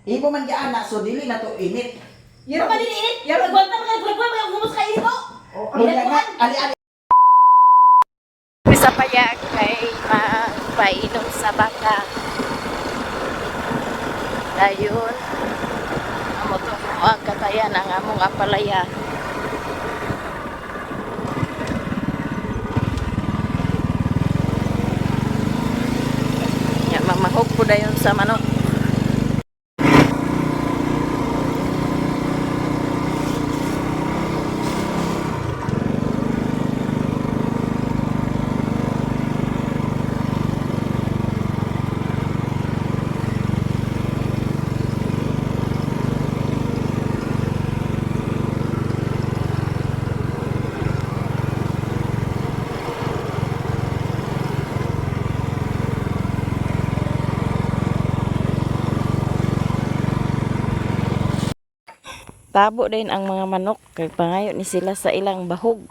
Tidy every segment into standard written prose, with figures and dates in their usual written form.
Imo man giana so dili na to init. Yaro pa din init. Yaro agwanta mga gulgoy mga gumos ka init oh. Unya nga ali-ali. Sa payag kay magpainom sa baka. Dayon, amo to ang katayan ang among apalaya. Ya, mamahog po dayon sa manok. Tabo din ang mga manok kay pangayo ni sila sa ilang bahog.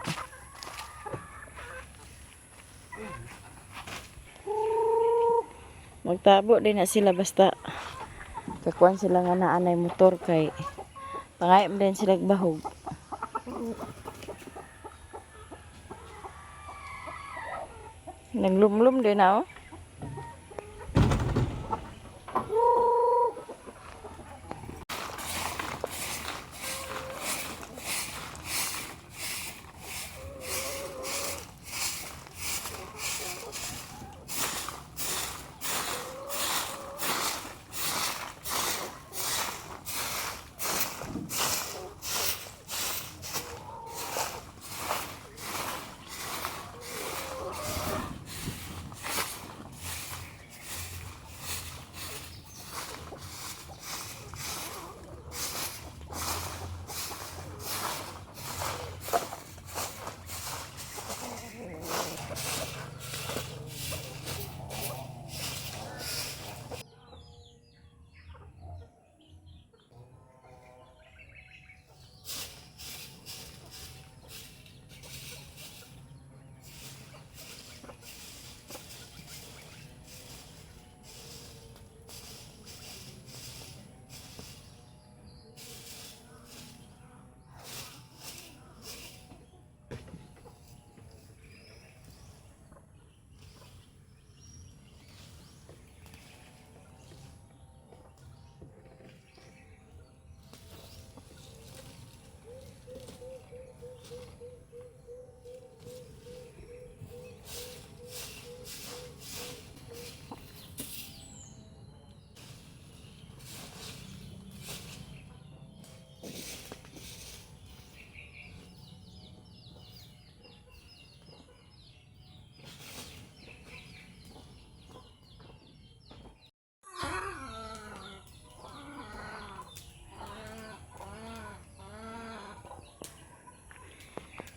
Magtabo din na sila basta kakuan sila nga naanay motor kay pangayo man din sila bahog. Naglumlum din na oh.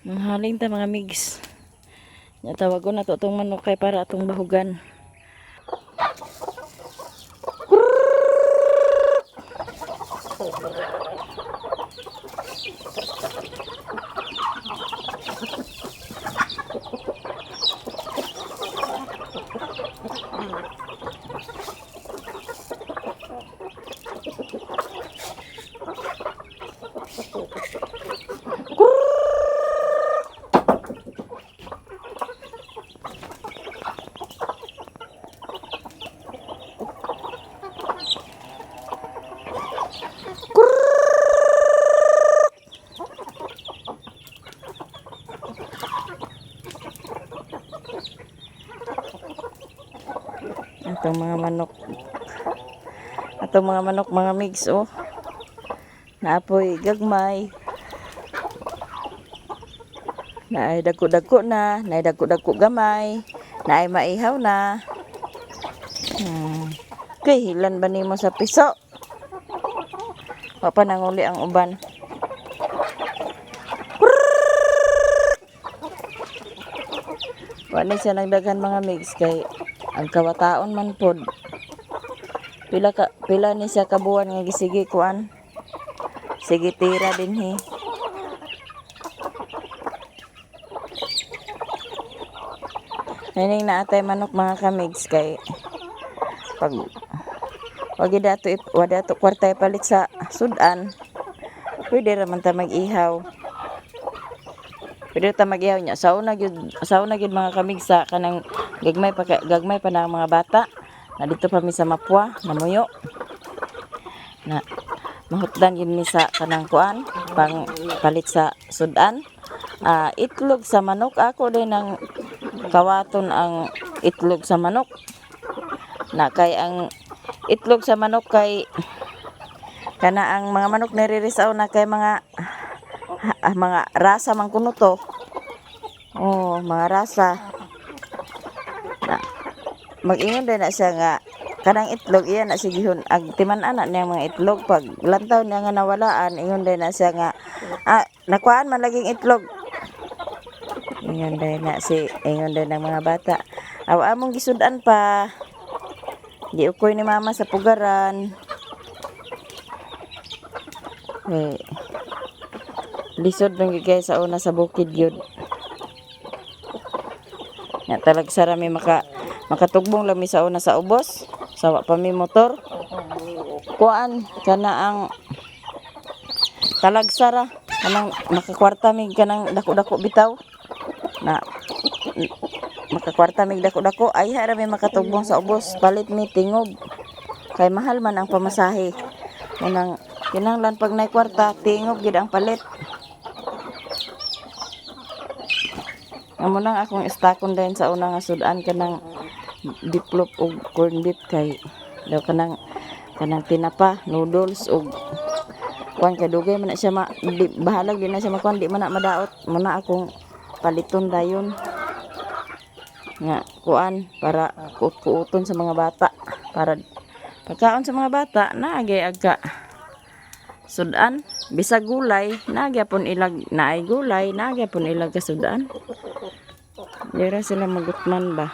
Manghaling ta mga migs. Nya tawagon na to atong manok kay para atong bahugan. Atong mga manok. Atong mga manok mga migs oh. Naapoy gagmay. Naay dagko-dagko na, naay dagko-dagko gamay, naay maihaw na. Kay hilan ba nimo sa piso? Wa pa nanguli ang uban. Wa ni siya nagdaghan mga migs kay ang kawataon man pod. Pila ni siya kabuan nga gisigi kuan. Sige tira dinhi. Nining naatay manok mga kamigs kay pag Wag dato wala to kwarta ipalit sa sudan. Pwede ra man ta mag-ihaw. Pwede ta mag-ihaw niya. Sa una gyud mga kamigsa kanang gagmay pa na ang mga bata. Na dito pa mi sa Mapua, namuyo. Na mahutdan gyud mi sa kanang kuan pang palit sa sudan. Ah, itlog sa manok ako din ang kawaton ang itlog sa manok. Na kay ang itlog sa manok kay kana ang mga manok niririsaw na kay mga mga rasa man kuno to. Oh, mga rasa. Na, mag-ingon din na siya nga kanang itlog iya na siya gihon ag timan-ana niya ang mga itlog pag lantaw niya nga nawalaan ingon din na siya nga nakuhaan man laging itlog ingon din na si ingon din ng mga bata aw among gisudan pa giukoy ni mama sa pugaran eh lisod man gyud kay sa una sa bukid yun nga talag sa rami makatugbong lang mi sa una sa ubos sawa pa mi motor kuan kana ang talagsara kanang makakwarta mi kanang dako-dako bitaw na makakwarta mig dako-dako ay ra mi makatugbong sa ubos palit mi tingob kay mahal man ang pamasahe unang kinahanglan pag nay kwarta tingob gid ang palit. Amo nang akong istakon din sa una nga sudan kanang diplop og corn beef kay daw kanang kanang tinapa, noodles og kuan kay dugay man na siya ma, di, bahalag di na siya makuan di man na madaot muna akong paliton dayon nga kuan para kuut-kuuton sa mga bata para pagkaon sa mga bata naagay agka sudan bisag gulay nagyapon ilag naay gulay nagyapon ilag kasudan. Dira sila magutman ba.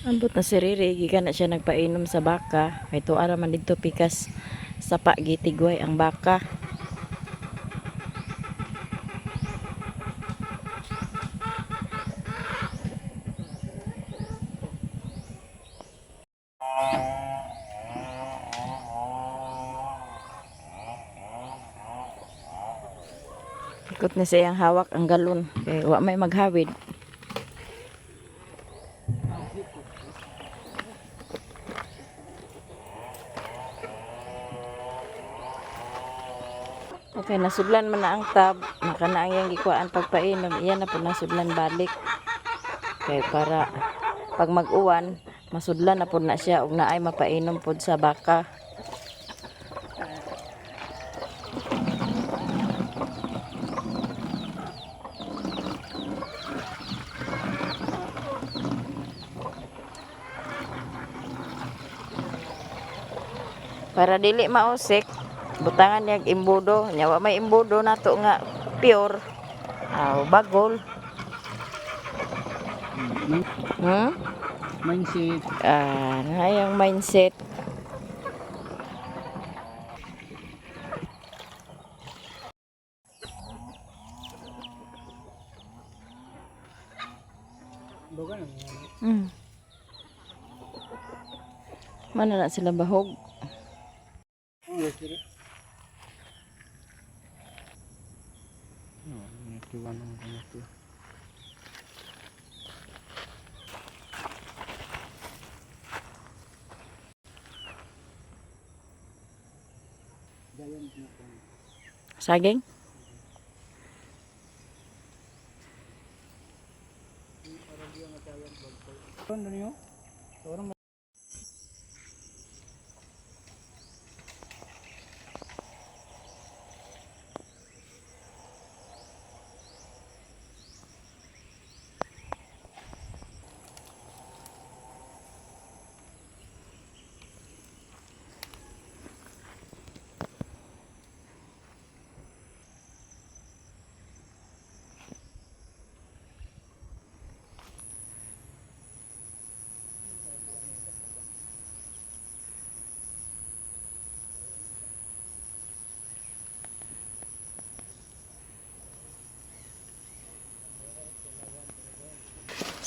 Ambot na si Riri, gikan na siya nagpainom sa baka. Kay tuwa ra man didto pikas sapa gitigway ang baka. Ikot na siyang hawak ang galon. Kay wa may maghawid. Okay, nasudlan man na ang tab. Maka na ang iyang gikuhaan pagpainom. Iyan na po nasudlan balik. Kay para pag mag-uwan, masudlan na po na siya ug naay mapainom pod sa baka. Para dili mausik, butangan niya imbudo. Nya wa may imbudo nato nga pure. Aw, bagol. Mindset. Ah, na yung mindset. Mana na sila bahog? Saging?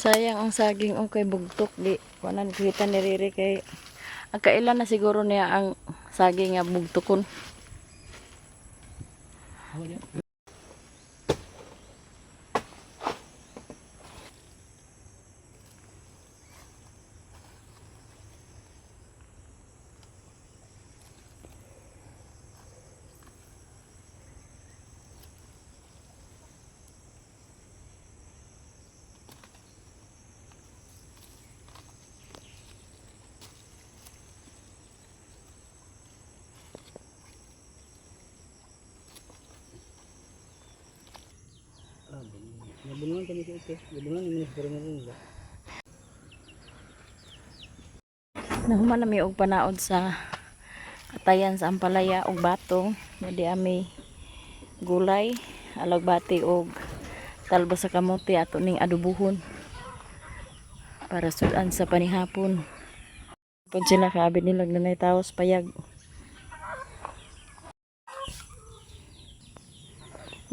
Sayang ang saging okay bugtok di wanan kita ni Riri kay ang kailan na siguro niya ang saging nga bugtokon. Nahuman na mi og panaod sa katayan sa ampalaya og batong. Di ami gulay, alagbati og talbo sa kamote ato ning adubuhon para sudan sa panihapon. Pud sila kaabi nilag nanay taos payag.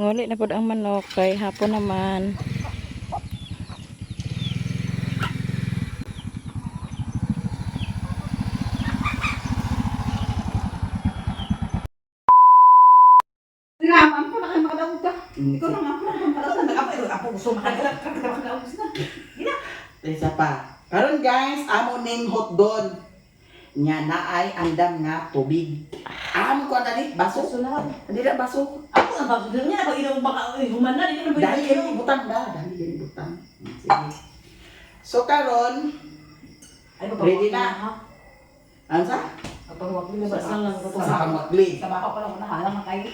Nguli na pud ang manok kay hapon naman. Isa pa. Karon guys, amo ning hotdog. Nya na ay andam nga tubig. Amo ko dali baso. Dili na baso. Ako ang baso niya, pag inom baka human na, di na ba Dali yung butang da, dali yung butang. Sige. So karon, ready na. Ano sa? Basta lang Sa kamakli. Sama ko lang una halang na kayo.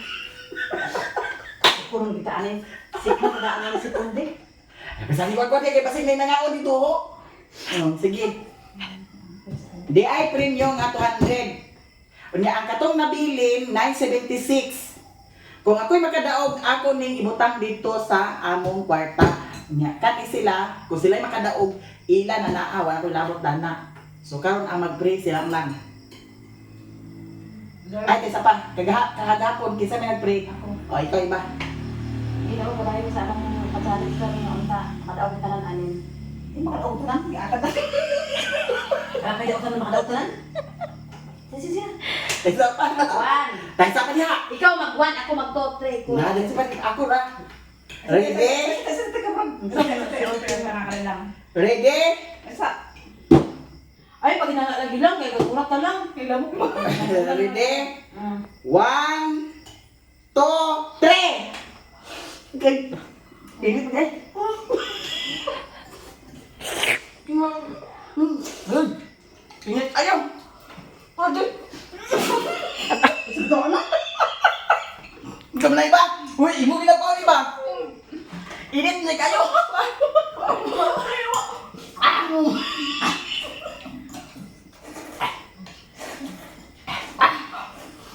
Kurong kita anin. Sikmo ka anin si Tunde. Basta ni ko kay basin may nangaon dito ho. Oh, sige. Di ay premium nga 200. Unya ang katong nabilin 976. Kung ako'y makadaog, ako ning ibutang dito sa among kwarta. Nya kani sila, kung sila'y makadaog, ila na naa, wala ko'y labot dana. So karon ang mag-pray sila lang. Ay, kaysa pa, kagahapon, kinsa may nag-pray? Ako. O, ikaw iba. Ginawa ko tayo sa anong pa-challenge ka rin unta. Makadaog ka tanan anin. Di makadaog tanan, giatag na. Kaya ka na makadaog tanan? Sige, sige. Kaysa pa. One. Kaysa pa niya. Ikaw mag one, ako mag two, three. Ko. Na, dito pa ako ra. Ready? Ready? Ay, pag lagi lang, kaya kagulat na lang. Kailan mo. Ready? 1, 2, 3! Okay. Init eh. Good. Init. Ayaw. Pwede. Sundo na. Ikaw na iba. Uy, imo ginagawa iba. Init na kayo.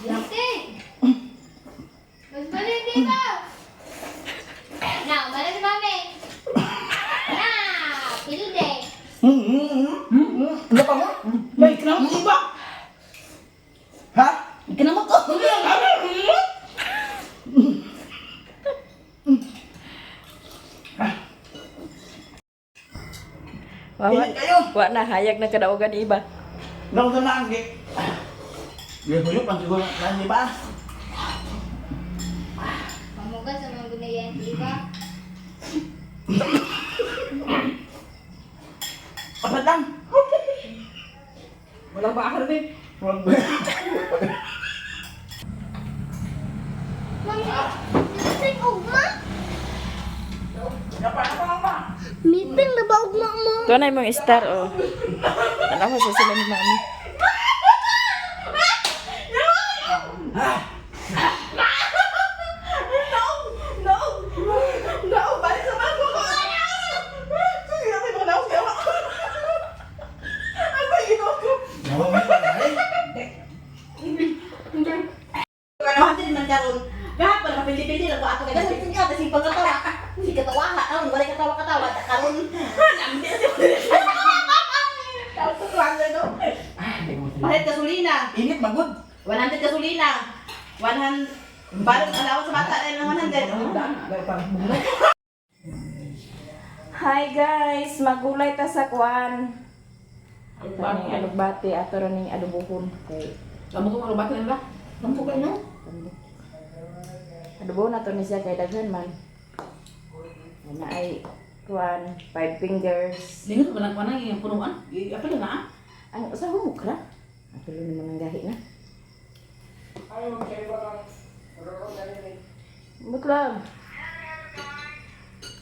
Justin! Mas balik dito! Now, balik si Mami! Na! Pilde! Ano pa mo? May kinamot iba. Ha? Kinamot ko. Wa, Init kayo. wa na hayag na kadaogan iba. Nang na ang gi. Gihuyop ang siguro na di ba? Pamuga sa mga gunayan, di ba? Apat lang. Walang ba ako rin? Walang Mami, Justin, ugma! Napa, napa, napa. Meeting na ba ugma mo? Ito na yung star, oh. Tanawa sa sila ni Mami. No! No! Balik sa bangko ko! Sige na tayo mga naos. Ano ba ginawa ko? Ano din man karon? Gahapon nakapili-pili lang ko ato kay dahil tingka kasi pagkatawa. Hindi katawa ha, wala katawa-katawa ta karon. Namdi siya. Tapos ko no. Palit gasolina. Init magud. 100 gasolina. 100 parang allowance sa bata ay ng 100. Hi guys, magulay ta sa kuan. Ito ning alugbati ato ra ning adubuhon kay Kamu ko marubati na ba? Kamu ko na. adubuhon ato ni siya kay daghan man. Ana ay kuan, five fingers. Lingon ko lang kuan yung punuan. Apa na ah? Ang usa humok ra. Ato ni mga gahi na. Butlag.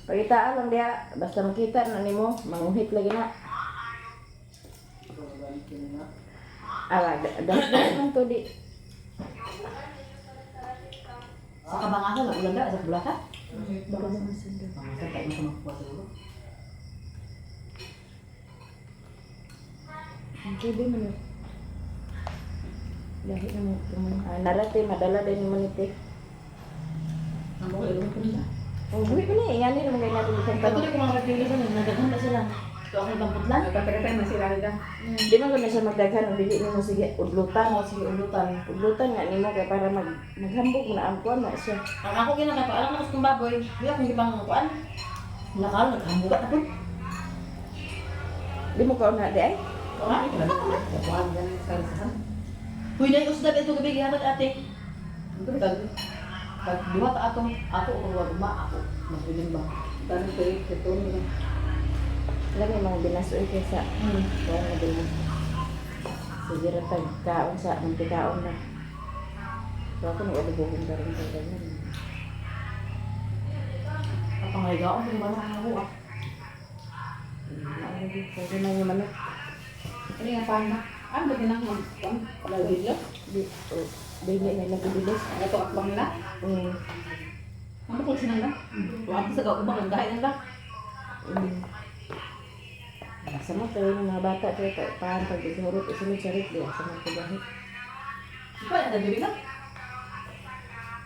Pagitaan lang diha, basta makita na nimo, manguhit lagi na. Ala, da man to di. Sa kabangasan lang ulan da sa bulaka. Bangasan tayo mo makuha siguro. Ang tubig man yun. Lahi na mo. Ah, narate, madala din mo nite. Ang ko ilong ko na. Oh, buhi ko na eh. Ingani naman kayo natin isang Kato tanong. ko mga pili sa nagdaghan na sila. Ito ako ibang putlan. Patagatan na sila nila. Di man ko na siya magdaghan. Ang dili nimo sige, udlutan. Oo, sige ulutan. Udlutan nga nimo kay para maghambog na ang kuan na siya. Ang ako ginakapaalam na kung baboy. Di ako ibang kuan. Nakal naghambugat na pud. Di mo kaon na di ay. Kuan ganun sa saan. Huy na yung usdab ito gabi gihatag ate. Pag duha ta ato, ako o wag ma ako. Mabilin ba? Tanong ko ito nila. Alam mo mga binasoy kaysa kuan na din. Sige ra tag kaon sa mantikaon na. So ako nag adubohon karon kay ganyan. Kapangaygaon yung mga ako ah. Kasi na yung manok. Ano yung paano? Ano ba tinang kuan? Lagi lo. Di, oh, dili na lang bilis. Ito akbang nila. Ano ko sinang na? Wa sa kaubang ang gahi nila. Sa mo kayo ng mga bata kayo pa paan pag igurot isunod sa rip diya sa mga pagahit. Pa na gabi na.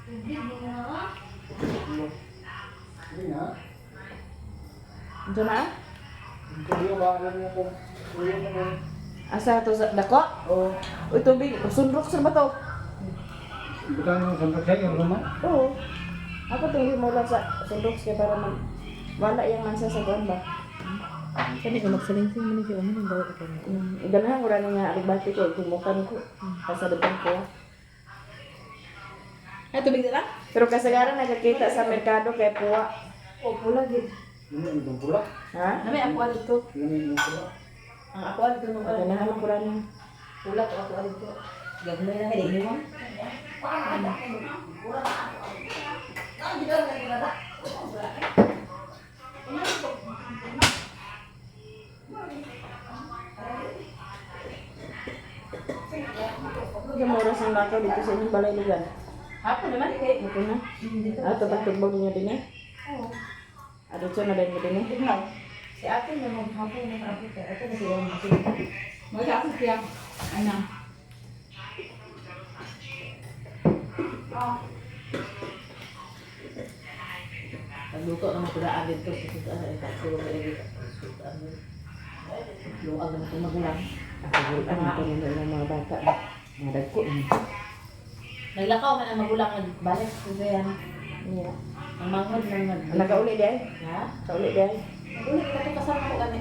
Tubig mo na ah. Ito na? Ah? Asa to sa dako? Oh. Uy tubig, sunrok sa ba to? Oo. Ako tubig mo lang sa sunrok siya para mag wala yung mansa sa kuan ba. Kani ko magsalingsing man siya man ang daw ko. Ganahan ko rin nga alugbati ko, gumukan ko. Kasalutan ko. Ay tubig na lang. Pero kasagaran nagkakita sa merkado kay puwa. O pula gid. Ha? Nami ako adto. Ang ako adto nung Ganahan ko rin. pula to ako adto. Gagmay na kay mo. Yung oras ang lakaw dito sa inyong balay lugar. Hapon naman kay Ito na. Ah, tatagtugbog niyo din eh. Oo. Ado siya na din mo din eh. Si ate na maghapon na abot kay ate na sila mo. Mga ako siya. Ano? Pagluto naman ko na agad to sa ano eh siguro may lagi. Ano. Luag naman itong magulang. Ano ito nila ng mga bata. Mga dagko. Naglakaw man ang magulang nagbalik sa yan. Yeah. Ang manghod nang nag. Nakauli di ay. Ha? Kauli di ay. Uli ka to kasama ko gani.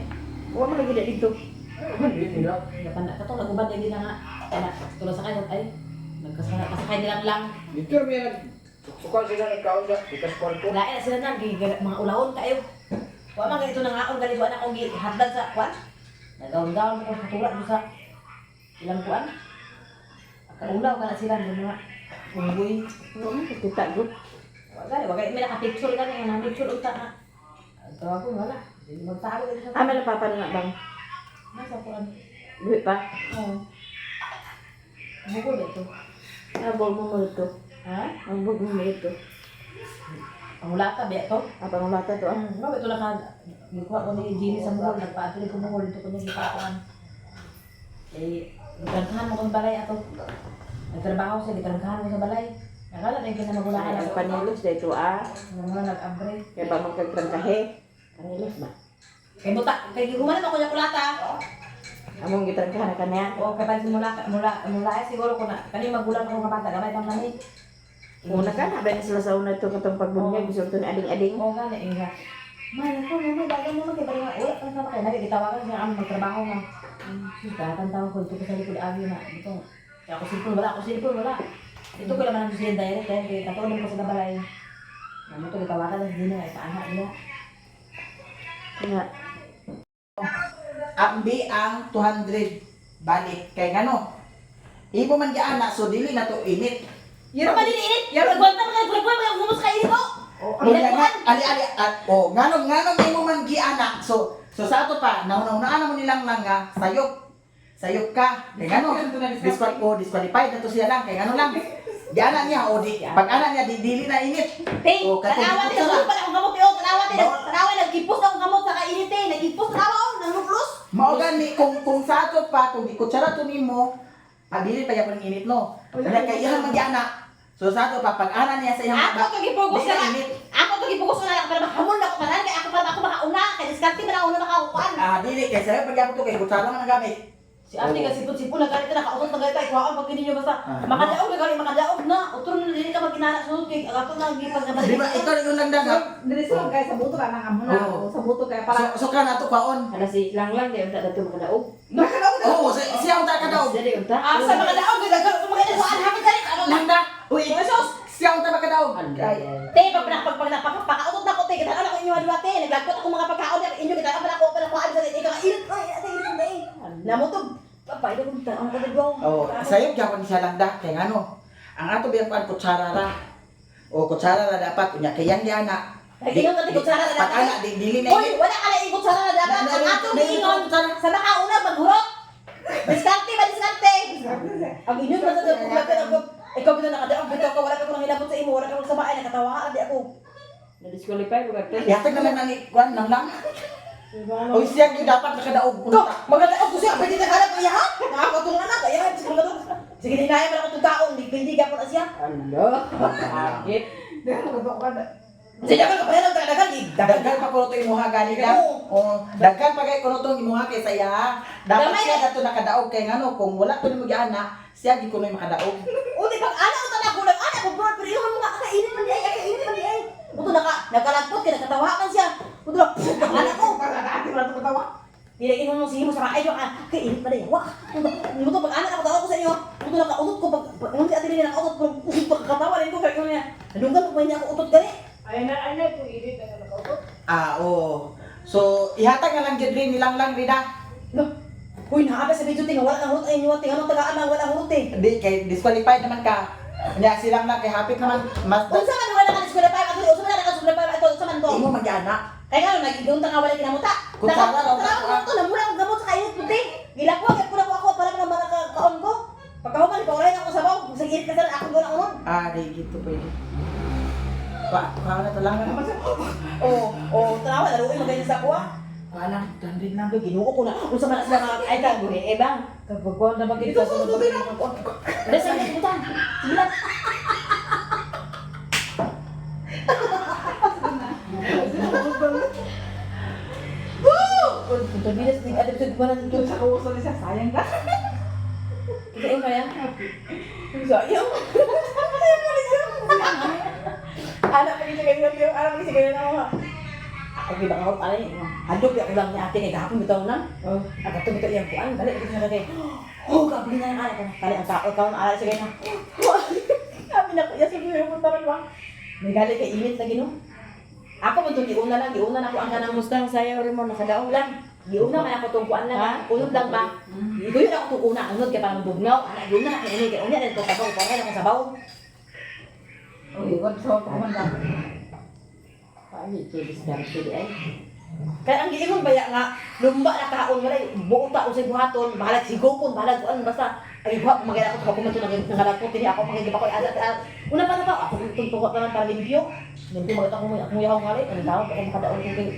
Huwag mo lagi na dito. Kapan kato naguban din na nga. Kana tulad sa kayo ay nagkasakay kasakay nilang lang. Dito may nagsuka sila nagkaon sa ikas kwarto. Lain na sila nang mga ulahon kayo. Wa man ganito nangaon ganito anak kong gihatdag sa kwan. Nagaon-gaon ko sa tura sa ilang kuan. Kaulaw ka na sila ng mga unggoy. Huwag mo kita good. Wa gani, wa gani may naka-picture gani nga na-picture unta na. Ang tawag ko wala. Magtago din sa Ah, may papa na bang? Nasa kuan. Buhi pa. Oo. Bukol ito. Ah, bug mo mo ito. Ha? Ang bug mo mo ito. Ang ulata ba ito? Ah, pangulata to ah. Ba ito naka gikuha ko ni Jimmy sa mall, nagpaatuli ko mall dito ko niya gipakuan. Eh, gitrangkahan mo kong balay ato. Nagtrabaho siya, gitrangkahan mo sa balay. Nakala na yung Ay, kinamagulaan ang ako. panilos dito ah. Ang mga nag-abre. Kaya ba magkagtrangkahe? Panilos ba? Kay buta, kay giguman ako niya kulata. Among gitrangkahan na kanya. O, kay pag mula, mula, mula, eh, siguro ko na, kani magulang ako nga bata, gamay pang nani. Una ka na, ba na sila sa una ito katong pagbunyag, gusto ito ni ading-ading. Oo nga, nainga. Man, ako naman, dagan naman, kay parang wala ka sama kay nagitawagan siya ang magtrabaho nga. Sus, datan tawag ko dito ko sa likod agi na dito. Kaya ako cellphone, wala ako cellphone, wala. Dito ko naman ang siya direct dahil kay katuon ko sa balay. Namo to gitawagan lang din na paana nila. Nga. Ambi ang 200 balik kay ngano. Imo man giana so dili na to init. Yero man din init. Nagwanta man kay pulpoy mga gumos ka init oh. O nga ali ali at o ngano ngano imo man giana so so sa ato pa nauna-unaan na mo nilang lang nga sayop. Sayop ka. Kay ngano disqualified na to siya lang kay ngano lang. Giana niya o di pag ana niya di dili na init. Te, O, katong tanawa te, kutsara. nagsulod pa na akong kamot eh, oh, tanawa te, tanawa nagkipos na akong kamot sa kainit eh, nagkipos tanawa oh, nanuplos. Mao gani kung sa ato pa kung gikutsara to nimo pagdili pa yapon init no. Wala kay iyang magyana. So sa ato pa pag ana niya sa iyang Ako to gipugos Di na na. init. Ako to gipugos na para mahamon na ako tanan kay ako para ako makauna kay diskarte man ako una makakuan. Ah, dili kay sayo pag yapon to kay kutsara man ang gamit. Si ate kasi sipon-sipon na ganito nakautot na ganito ay kuhaan pag ninyo basta Ah. makadaog na gani makadaog na utro na dili ka maginana sunod kay ato na gipag Di ba ikaw yung lang daga? Dili sa kay sa buto ka nang amo na. Oo. Sa buto kay para So, so ka na to kwaon. Hala si lang lang, di unta dato makadaog. Nakadaog na. Oo, siya ang taka daw. Dili unta. Asa makadaog gid daghan ko mga kuhaan hapit dali ano Lang da. Uy, siya ang taka daw. Ay, Te, pag pag pag pag pag pakautot na ko te, kita ako inyo adwa te, naglagpot ako mga pagkaon niya inyo kita pa ako para kuhaan sa ikaw init oy, ate init na eh. Namutog. Papaido ko taon ko dito. Oh, sayo gyapon siya lang da kay ngano. Ang ato biyang kuan kutsara ra. O kutsara ra dapat unya kay yang giana. Ay, ingon ka, te, kutsara ra dapat. Pag ana di dili na Hoy, init. wala ka na ikot sa na dapat. Ang atong giingon sa makauna maghurot. Diskarte ba diskarte? Ang inyo ba sa kung ikaw bitaw nakadaog bitaw ka wala ka kung hilabot sa imo wala ka kung sa baay nakatawa di ako. Na-disqualify ko ka. Yatag na lang nani kuan nang lang. Oy, siya gyud dapat nakadaog Ko, unta. magadaog ko siya pwede na hanap iya ha. Ako tong anak iya ha sige magadaog. Sige dinaya man ako tong taon, di gapon na siya. Alo. Agit. Sige ka kapahilang daghan daghan. Daghan pa kuno to imuha gani ka. Oo. Oh, daghan pa kay kuno tong imuha kay sa iya. Dapat Gamay siya dato nakadaog kay ngano kung wala to nimo giana, siya gyud kuno'y makadaog. Uti pag ana uta na kulang ana ko bro pero yung mga kainit man di ay kainit man di ay. Uto naka nakalagpot kay nakatawa man siya. Uto na pag ana ko. Ate wala to katawa. Dili ingon mo sige mo sa kaayo ka kay init man di. Wa. Uto pag ana ako tawa ko sa inyo. Uto nakautot ko pag ingon si ate nila nakautot ko pagkatawa rin ko kay ingon niya. Nadunggan ko niya ako utot gani. Ay na, ay na, kung init ang nakautot. Ah, oo. So, ihatag na lang gyud rin nilang lang rida. No. Uy, naa sa video tinga wala nang hurot ay inyo tinga nung tagaan ang wala hurot eh. Di kay disqualified naman ka. Nya silang lang kay hapit naman mas Unsa man wala ka disqualify ato unsa man naka disqualify ato unsa man to. imo magyana. Kaya nga nag-igon ta nga wala kinamuta. Kutsara raw, Tanaw ko namula akong gamot sa kainit puti. Gilakwa kay pula ko ako para mga mga kaon ko. Pagkahuman ipaulahin ako sa baw, sa init ka sa ako guna unod. Ah, di gito pwede. Pa, pa na to lang. Oh, oh, tanawa naluoy magay sa ako ah. Pa lang, 200 lang. Uy, Ginoo ko na. Unsa man na sila mga ay ka Guri eh bang. Kapag kuan na bagay ka sa Dali sa init putan. Sige lang. Woo! Punta bilas ni adep sa gumana dito. Sa kauso ni siya sayang ka. Ikaw kaya? Sayang. Anak pa siya ganyan, anak pa siya ganyan ako. Ako gibang ako alay. Hadlok di ako lang ni ate kay gahapon bitaw na. Oh. Ang ato bitaw iyang kuan, balik ko siya kay. Oh, gabi na ang anak ko. Kali ang tao kaon alay siya ganyan. Sabi na ko, yes, sabi ko punta man ba. May gali kay init na Ginoo. Ako man tong giuna lang, giuna na ko ang kanang Kumusta ang sayaw rin mo nakadaog lang. Giuna man ako tong kuan lang, Ha? unod lang ba. Giuna ako tong una, unod kay parang bugnaw. Ana giuna na kay unod kay unya dito sabaw, parang akong sabaw. Uy, wag sa ako man lang. Paano ito diskarte di ay? Kaya ang giingon baya nga lumba na kaon wala buo ta usay buhaton, bahalag sigupon, bahalag kuan basta ay buhat magay ako pag kumanto nang nangalakot dinhi ako pangigib ako ada una pa na pa ako tunto ko tanan para limpyo. Limpyo magit ako akong yaw ngali ang tawag ako makadaon ko kay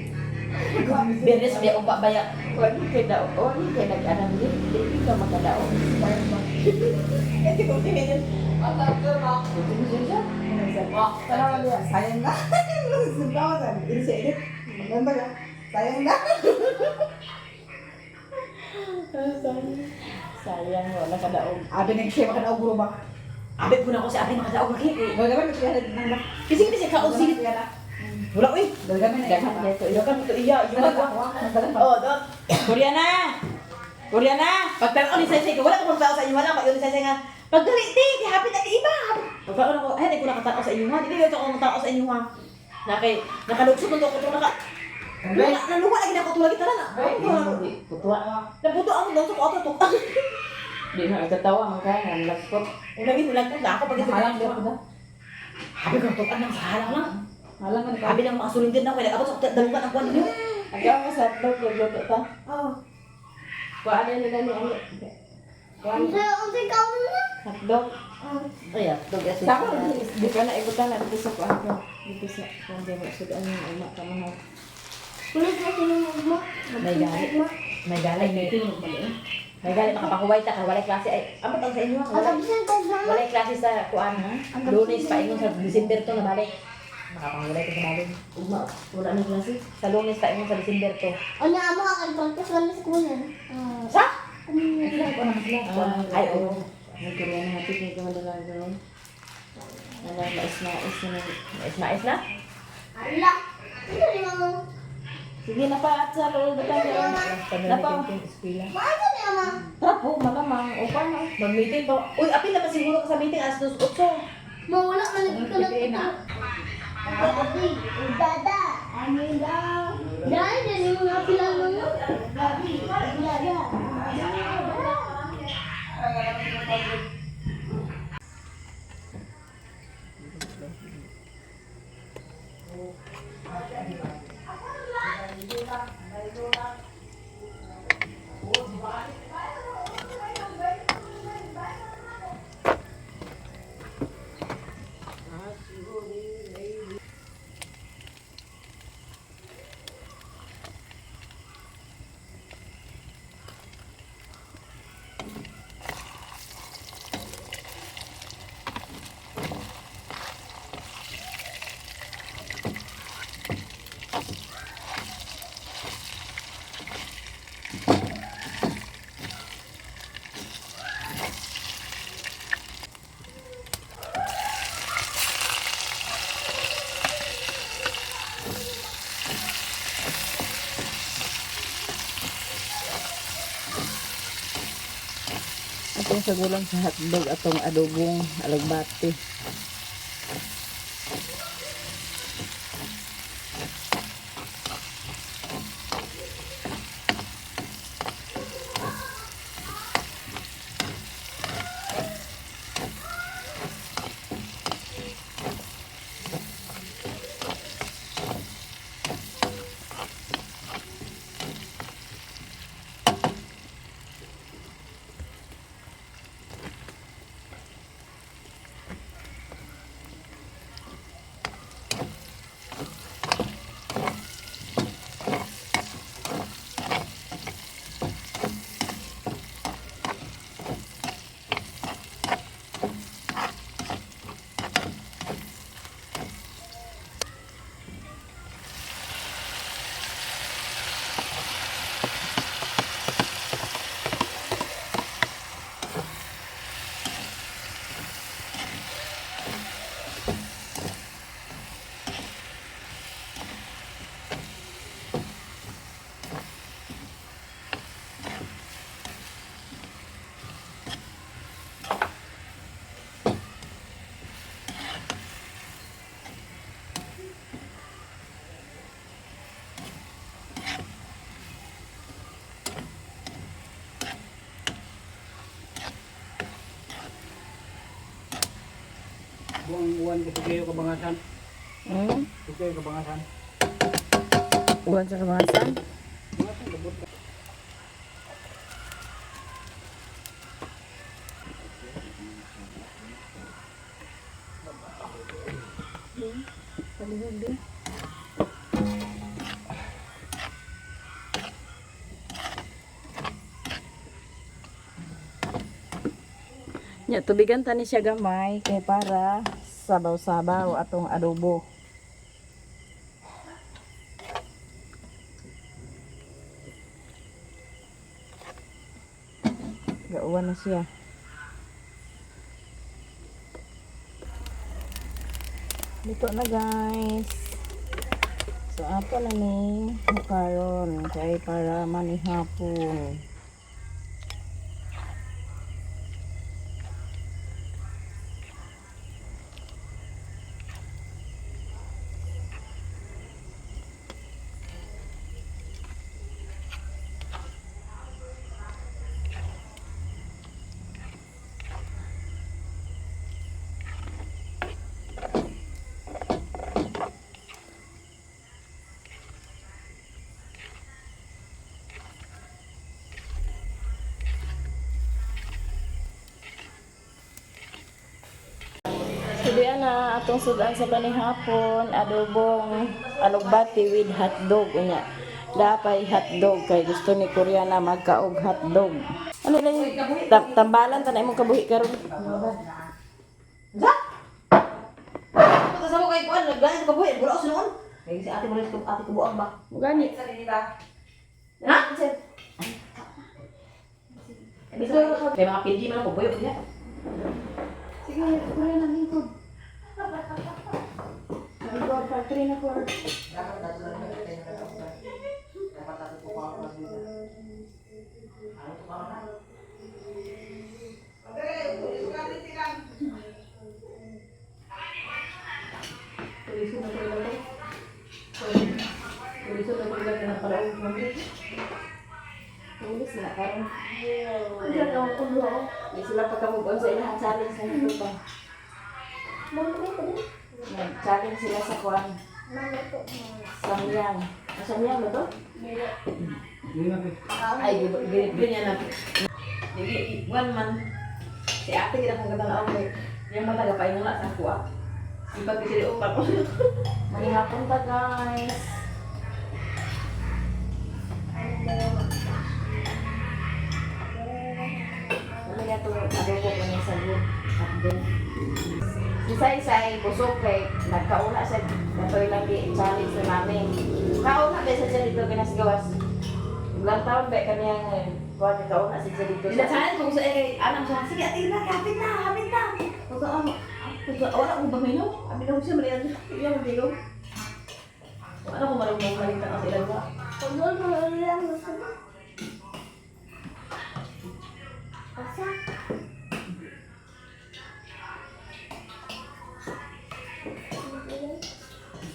Biyernes biya ugba baya. Wala kay daw, wala kay nag-anam di, di ka makadaon. Kasi kung tingin Sayang na. Maganda ka. Sayang na. Sayang wala ka daog. Abi nang siya makadaog bro ba? Abi po na ako si Abi makadaog lagi. Gagaman na siya nang Kasi hindi siya kaon sige. Wala uy. Gagaman na Daghan dito. Iyo kan to iya, iyo ka. Oh, do. Koreana. Koreana. Pagtanaw ni Saysay, wala ko tao sa inyo, wala ko yun ni Saysay nga. Pagdali, di, di hapit na di iba. Pagkaon ako, ay, di ko nakatanaw sa inyo ha. Di ko ako tao sa inyo ha. Na kay nakalugsod man to ako to naka. Naluwa lagi na ako tulagi tanan. Putua. Nabuto ang daw sa ko ato to. Di na katawa man kay ang laptop. Una gid nalagpot na ako pag ito. Halang daw ko. Habi ko tukan ng sa halang lang. Halang man ka. Habi lang makasulindir na ako kay nag-abot sa dalungan ang kuan ninyo. Agaw mo sa hotdog nagluto ta. Oh. Kuan nila ni ano? Kuan Unsa unsa kaon na? hotdog. Ay, dog yes. Sa ako di pa na ibutan na dito sa kuan ko. Dito sa kuan di mo sud ang uma ka mahal. Ulit na sinumog mo. May gali. May gali. May gali makapahuway ta ka walay klase ay. Amot ang sa inyo ha. Ang absent ka na. Walay klase sa kuan ha. Lunes pa ingon sa December to na balik. Makapangulay ko sa balon. Ugma, wala na klase. Sa Lunes pa ingon sa December to. Ano amo ka practice wala sa kunan. Sa? Ah, Ay, oo. May Koreana hapit ni ka madala gawin. Ano mais-mais na. Mais-mais na. Ala. Ano ni mama? Sige na pa at sa loob tayo. Napa. Eskwela. Maasa ni mama? Trapo malamang o paano? Mag-meeting pa. Uy, apil na pa siguro ka sa meeting alas 2:08. Mawala man lagi ka lang ito. Gabi, dada, ano daw? Dahil na yung mga pilano mo. Gabi, dada. Atong sagulan sa hotdog atong adobong alagbati. Buang uwan ko kayo kabangasan. Hmm? Kayo kabangasan. Uwan sa kabahasan. Nya tubigan ta ni siya gamay kay para sabaw-sabaw atong adobo. Gauwan na siya. Luto na, guys. So ato na ni karon kay para manihapon. So diyan na atong sudan sa panihapon, adobong alugbati with hotdog unya. Dapay hotdog kay gusto ni Koreana magkaog hotdog. Ano lang tambalan ta na imong kabuhi karon. Za? Pagkasama ko kay Kuan, naglain ko kabuhi, wala ko sinuon. Kay si ate mo rin, ate ko buang ba? Gani. Ha? Kay mga PG man ako, buyo niya. Sige, Koreana lingkod. Lingkod pa 3 na 4. Tuliso na ko ila to. Tuliso na ko ila na palaog mo. Tulis na karon. Di sila pagkamove on sa ilang challenge na ito pa. Nag-challenge sila sa kuan. Samyang. Ah, Samyang ba to? Ay, ganyan na. Dili, one man. Si ate kita kong gatang ako eh. Yang mata gapain nga sa kuha. Sipag kasi upat ko. Manihapon ta, guys. Ano nga ito, adobo ko niya sa good hotdog. Si Sai Sai, busog kay nagkauna siya, natoy lang di challenge na namin. Kauna ba siya dito ginasgawas? Ilang taon ba kaniyang kuha ni kauna siya dito Bila sa challenge ko sa eh anam siya. Sige ate na, kapit na, kapit na. Pagka ano, pagka wala ko ba minum? Abi na ko siya mali iya mo bilog. Ano ko marunong malitan ako sa ilang ba? Pagol mo lang gusto mo. Asa?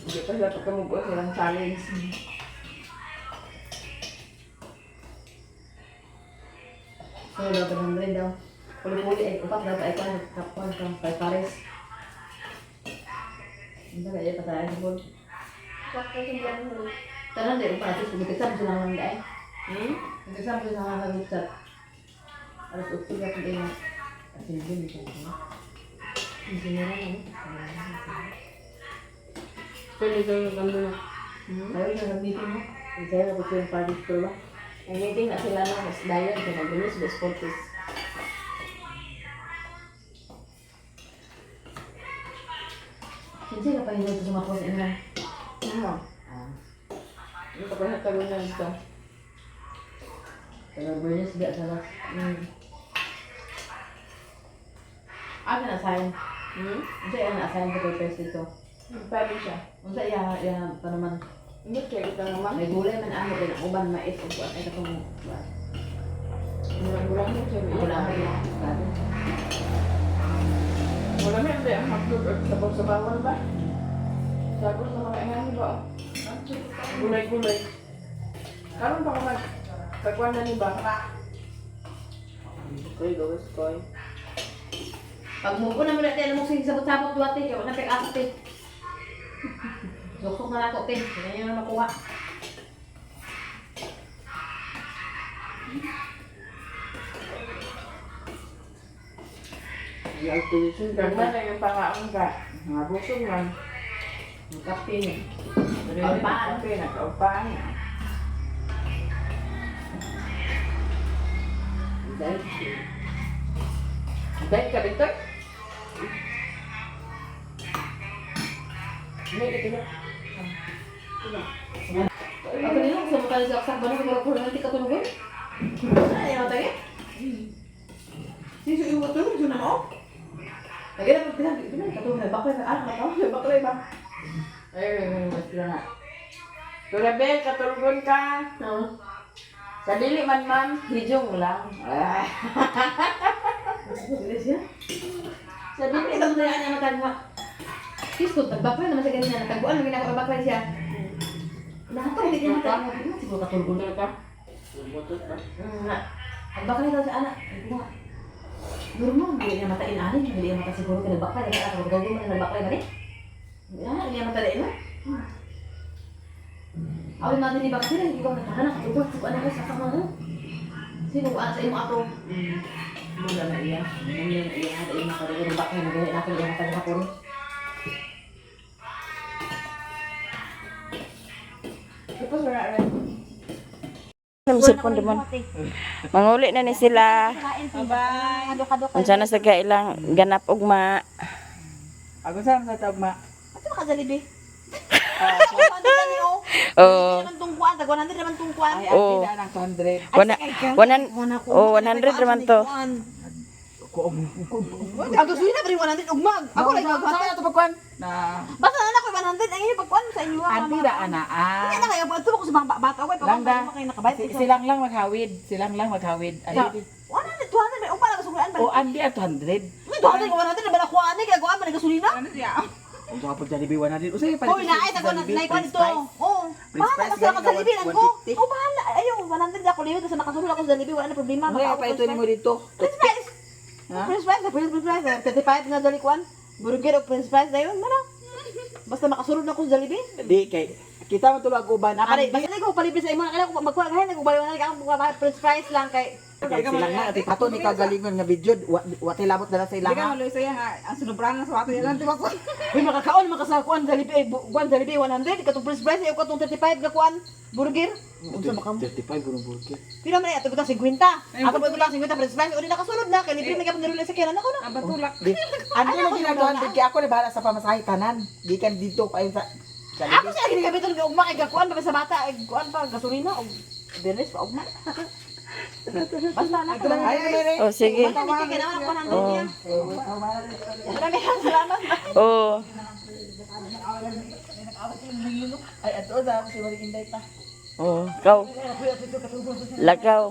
Hindi pa sila pagkamove on silang challenge. So, dapat ng rin daw. Puli-puli ay upat dapat ay kuan kapuan kang kay Paris. Hindi kaya pa tayo sa bol. Tanan di upat atis pagkita sa lang dai. Hmm? Pagkita sa lang sa group chat. Alas 8 ka pag ina. Asin din ito. Insinira na. Pwede kayo kami na. Kayo na nag-meeting mo. Kaya na po yung party store ba? May meeting na sila na mas dayon kay naglunis best fortis. Hindi ka pa hindi ito sumapo sa inyo. Ano? Ano pa kaya tago na ito? Pero burnis biya sa las. Ano na assign? Hmm? Unsa iya na assign sa papers dito? Pwede siya. Unsa iya iya panuman? Hindi kaya kita naman. May gulay man amo kay ang uban mais ug kuan ay katong kuan. Wala mo siya. Wala mo iya. Grabe. Wala na hindi ang hotdog at sabaw-sabawan ba? Sago sa mga ingan ba? Gulay-gulay. Karon pa ka mag... Pagkuhan na ni ba? Koy, gawis koy. Pag mo na mo natin alam mo sige sabot-sabot duwate kay wala pek ate. Suksok na nako te, hindi na makuha. Gagmay na yung pangaon ka. Mga busog man. Ang kape ni. Kaupaan. Kape na, kaupaan. Dahil ka dito? Hindi, ito na. Ako nila, sa mukha sa aksak ba na siguro ko lang katulugon? Ay, ano tayo? Sino yung tulog yun mo? Lagi na pagbilang, bilang katulog na baklay na anak na baklay ba? Ay, mas na. Turabel, katulgon ka. Oo. Sa dili man, ma'am, hijong lang. Ah. Bilis siya. Sa Ang dili kita mo na niya matagwa. Kisko, tagbaklay naman sa ganina, nataguan lang ginagawa baklay siya. Nato, hindi niya matagwa. Hindi siguro katulgon. Tulog ka? Butod ba? Ang baklay daw sa anak. Ay, nga. Normal, hindi niya matain anin. Hindi niya mata siguro kaya nagbaklay. Nagbaklay, nagbaklay, nagbaklay, nagbaklay ba rin? Hindi niya mata rin, no? Awin natin ni Bakit, hindi ko nagkahanap. Katulog, katulog, anak ko, sa mo. Sino ko sa imo ato? Mula na iya. Mula na iya. Dahil makatulog ng baklay, nagaya natin iya matagapon. Tapos wala rin. Cellphone naman. Manguli na ni sila. Bye. Unsa na sa kailang ganap ugma. Ako sa sa tawag ma. Ato ka Jollibee. Ano gani oh? Oh. Naman tungkuan, tag 100 naman tungkuan. Ay, Oo. ate na ang 200. Wana, wanan, oh, 100 naman to. Ang gasolina pa rin 100 ugmag. Ako lang Sa maghatag. na to pagkuan? Na Basta na ako 100 ang inyo pagkuan sa inyo. ah, ante mga- ra ana. ah. Hindi na kayo pag ko sa mga bata ko Lang pag da. kayo nakabayad. Silang lang maghawid, silang lang maghawid. 100 200 may ugma na gasulian ba? O andi at 200. May 200 100 na ba nakuha ani kay kuan man gasolina? Unsa ka pag Jollibee 100? Usa pa. Hoy, naay tag 100 kuan ito. Oo. Bahala basta ako sa Jollibee lang ko. Oh, bahala. Ayaw 100 ako liwat sa makasulod ako sa Jollibee wala na problema. May pa ito nimo dito. French fries. French fries, French fries, 35 na dali kuan. Burger o French fries dayon mana. Basta makasulod na ako sa Jollibee. Di kay kita man tulo ang uban. Are, basta ko palibre sa imo na kailangan ko magkuha kahay nagubali na lang ako French fries lang kay Kay silang na ati pato ni kagalingon nga video wa wa tay labot dala sa Hindi ka ilanga. maloy sa'yo nga. Ang sinubrahan na sa wato niya lang, di ba? Uy, makakaon makasakuan Jollibee, kuan Jollibee 100 katong French fries ay katong 35 nga kuan burger. Unsa ba kamo? 35 gurong burger. Pila man ay ato bitang 50. Ako ba bitang 50 French fries uli nakasulod na kay libre man gyapon nirula sa kailan ako na. Ang batulak. Di andi lang gina 200 kay ako ni bahala sa pamasahe tanan. Gikan dito pa sa Ako sa ginagamit og ugma kay gakuan pa sa bata ay kuan pa gasolina og Bernes pa ugma. Basta na ko. Ay, ay, ay. Oh, sige. Basta ni kay naman ako 100 niya. Maraming salamat. Oh. Ay, ato sa ako si Maring Inday pa. Oh, kaw. Lakaw.